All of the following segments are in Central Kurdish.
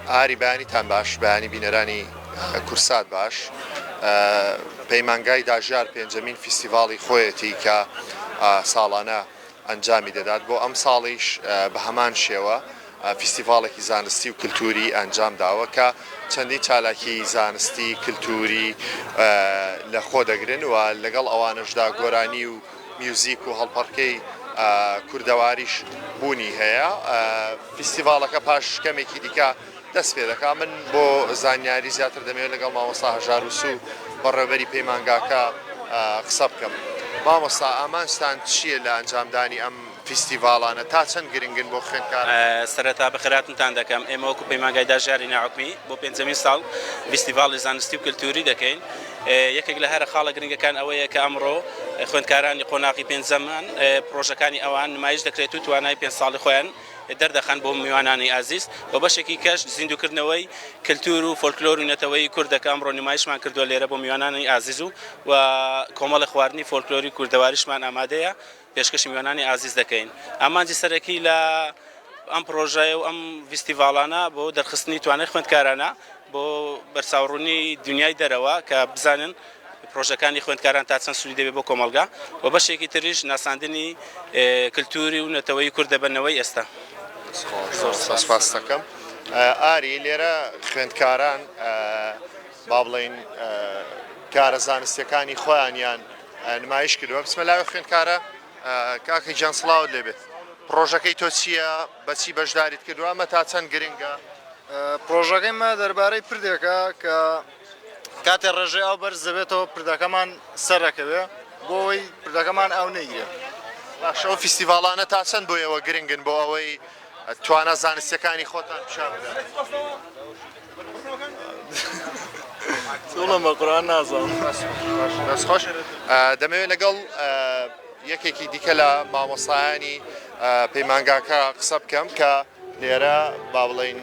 ئاری بەیانیتان باش، بەیانی بینەرانی کورسات باش. پەیمانگای داژیار پێنجەمین فیستیڤاڵی خۆیەتی کە ساڵانە ئەنجامی دەدات، بۆ ئەمساڵیش بە هەمان شێوە فیستیڤاڵێکی زانستی و کلتوری ئەنجام داوە کە چەندین چالاکی زانستی کلتوری لە خۆ دەگرن و لەگەڵ ئەوانەشدا گۆرانی و میوزیک و هەڵپەڕکێی کوردەواریش بوونی هەیە. فیستیڤاڵەکە پاش کەمێکی دیکە دەست پێ دەکات. من بۆ زانیاری زیاتر دەمەوێت لەگەڵ مامۆستا هەژار وسوو بەڕێوەبەری پەیمانگاکە قسە بکەم. مامۆستا ئامانجتان چییە لە ئەنجامدانی ئەم فیستیڤاڵانە؟ تا چەند گرنگن بۆ خوێندکاران؟ سەرەتا بەخێرهاتنتان دەکەم. ئێمە وەکو پەیمانگای داژیاری ناحکومی بۆ پێنجەمین ساڵ ڤیستیڤاڵی زانستی و کلتوری دەکەین. یەکێک لە هەرە خاڵە گرنگەکان ئەوەیە کە ئەمڕۆ خوێندکارانی قۆناغی پێنجەمان پڕۆژەکانی ئەوان نمایش دەکرێت و توانای پێنج ساڵی خۆیان دەردەخەن بۆ میوانانی ئازیز و بەشێکی کەش زیندووکردنەوەی کلتور و فۆلکلۆر و نەتەوەیی کوردە کە ئەمڕۆ نمایشمان کردووە لێرە بۆ میوانانی ئازیز و و کۆمەڵی خواردنی فۆلکلۆری کوردەواریشمان ئامادەیە پێشکەشی میوانانی ئازیز دەکەین. ئامانجی سەرەکی لە ئەم پڕۆژەیە و ئەم ڤیستیڤاڵانە بۆ دەرخستنی توانای خوێندکارانە بۆ بەرچاوڕوونی دنیای دەرەوە کە بزانن پڕۆژەکانی خوێندکاران تا چەند سوودی دەبێت بۆ کۆمەڵگا و بەشێکی تریش ناساندنی کلتوری و نەتەوەیی کوردە بە نەوەی ئێستا. زۆر سپاست دەکەم. ئاری، لێرە خوێندکاران با بڵێین کارە زانستیەکانی خۆیانیان نمایش کردووە بچمە لاوی خوێندکارە کاکە گیان سڵاوت لێبێت پڕۆژەکەی تۆ چییە بەچی بەشداریت کردووە ئەمە تا چەند گرنگە؟ پڕۆژەکەی مە دەربارەی پردێکە کە کاتێ ڕێژەی ئاو بەرز دەبێتەوە پردەکەمان سەرەکەوێ بۆ ئەوەی پردەکەمان ئاو نەیگرێ. باشە ئەو فیستیڤاڵانە تا چەند بۆ ئێوە گرنگن بۆ ئەوەی توانا زانستیەکانی خۆتان پیشان بدەن؟ بڵێم بە قورئان نازانم. دەست خۆش دەمەوێت لەگەڵ یەکێکی دیکە لە مامۆستایانی پەیمانگاکە قسە بکەم کە لێرە با بڵین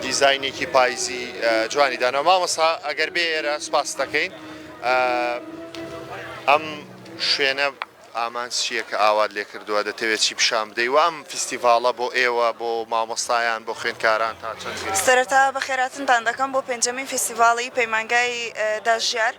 دیزاینێکی پایزی جوانی دانا مامۆستا ئەگەر بێ ئێرە سپاس دەکەین ئەم شوێنە ئامانج چییە کە ئاوات لێکردووە، دەتەوێت چی پیشان بدەی و ئەم فیستیڤاڵە بۆ ئێوە، بۆ مامۆستایان، بۆ خوێندکاران تا چەند گرنگە؟ سەرەتا بەخێرهاتنتان دەکەم بۆ پێنجەمین فیستیڤاڵی پەیمانگای داژیار.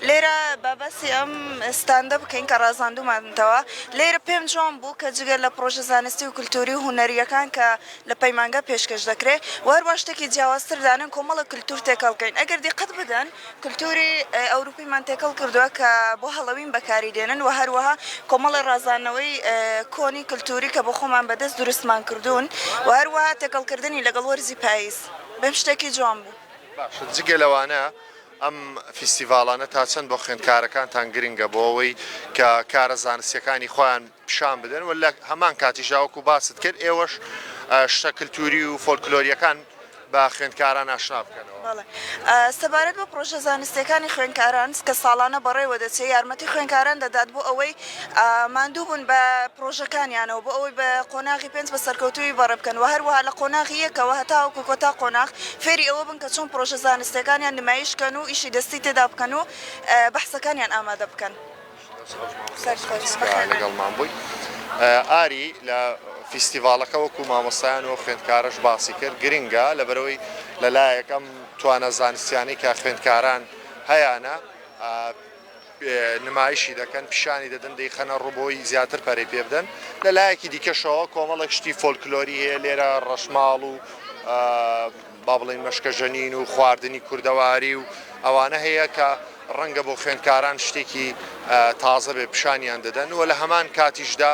لێرە با باسی ئەم ستاندە بکەین کە ڕازاندوومانتەوە. لێرە پێم جوان بوو کە جگە لە پڕۆژە زانستی و کلتوری و هونەرییەکان کە لە پەیمانگا پێشکەش دەکرێ و هەروەها شتێکی جیاوازتر دانێن کۆمەڵێک کلتور تێکەڵ کەین. ئەگەر دیقەت بدەن کلتوری ئەوروپیمان تێکەڵ کردووە کە بۆ هەڵەوین بەکاری دێنن و هەروەها کۆمەڵێ ڕازاندنەوەی کۆنی کلتوری کە بۆ خۆمان بە دەست دروستمان کردوون و هەروەها تێکەڵکردنی لەگەڵ وەرزی پاییز بەم شتێکی جوان بوو. باشە جگە لەوانە ئەم فیستیڤاڵانە تا چەند بۆ خوێندکارەکانتان گرنگە بۆ ئەوەی کە کارە زانستیەکانی خۆیان پیشان بدەن و لە هەمان کاتیشدا وەکو باست کرد ئێوەش شتە کلتوری و فۆلکلۆریەکان بە خوێندکاران ئاشنا بکەنەوە. بەڵێ. سەبارەت بە پڕۆژە زانستییەکانی خوێندکاران کە ساڵانە بەڕێوە دەچێت، یارمەتی خوێندکاران دەدات بۆ ئەوەی ماندوو بوون بە پڕۆژەکانیانەوە بۆ ئەوەی بە قۆناغی پێنج بە سەرکەوتوویی بەڕێ بکەن و هەروەها لە قۆناغی یەکەوە هەتاوەکو کۆتا قۆناغ فێری ئەوە بن کە چۆن پڕۆژە زانستییەکانیان نمایش کەن و ئیشی دەستی تێدا بکەن و بەحسەکانیان ئامادە بکەن. لەگەڵمان بووی ئاری لە فیستیڤاڵەکە وەکو مامۆستایان و خوێندکارەش باسی کرد گرنگە لەبەرەوەی لەلایەک ئەم توانا زانستیانەی کە خوێندکاران هەیانە نمایشی دەکەن پیشانی دەدەن دەیخەنە ڕوو بۆی زیاتر پەرەی پێ بدەن لە لایەکی دیکەشەوە کۆمەڵێک شتی فۆلکلۆری هەیە لێرە ڕەشماڵ و با بڵێین مەشکەژەنین و خواردنی کوردەواری و ئەوانە هەیە کە ڕەنگە بۆ خوێندکاران شتێکی تازە بێ پیشانیان دەدەن و لە هەمان کاتیشدا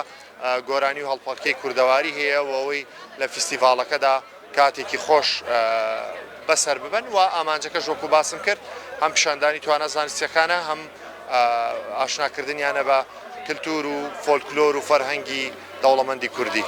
گۆرانی و هەڵپەڕکێی کوردەواری هەیە و ئەوەی لە فیستیڤاڵەکەدا کاتێکی خۆش بەسەر ببەن و ئامانجەکەش وەکو باسم کرد هەم پیشاندانی توانا زانستیەکانە هەم ئاشناکردنیانە بە کلتور و فۆلکلۆر و فەرهەنگی دەوڵەمەندی کوردی.